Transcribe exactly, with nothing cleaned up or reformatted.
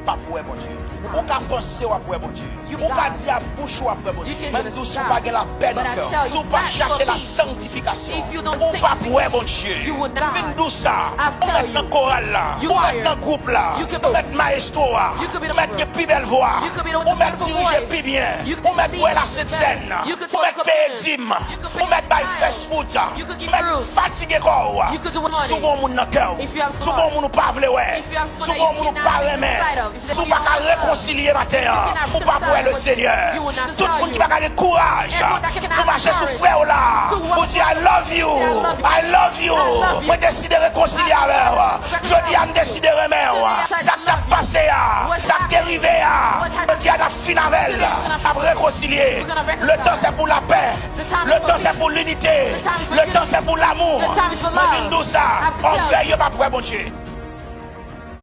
p ap wè Bondye. Ou ka panse w ap wè Bondye. Ou ka di ak bouch ou w ap wè Bondye. Mwen di w, si w pa gen lapè nan kè w, si w pa chache la sanctification, ou p ap wè Bondye. Mwen di w sa, ou mèt nan koral la, ou mèt nan gwoup la, ou mèt maestro a, ou mèt gen pi bèl vwa, ou mèt dirije pi byen, ou mèt bwè lasent sèn, ou mèt peye dim, ou mèt bay fast food, ou mèt fatige kò w. Si w gen yon moun nan kè w, si w gen yon moun ou pa vle wè, si w gen yon moun ou pa renmen, si w pa ka rekonsilye maten an, ou p ap wè Lesenyè. Tout moun ki pa ka gen kouraj pou mache sou frè w la, pou di, "I love you, I love you, mwen deside rekonsilye avè w. Jodi a, m deside renmen w." Sa k t ap pase a, sa k te rive a, jodi a, n ap fin avè l, n ap rekonsilye. Le temps c'est pour la paix. Le temps c'est pour l'unité. Le temps c'est pour l'amour. Mwen vin di w sa, ògèy yo p ap wè Bondye.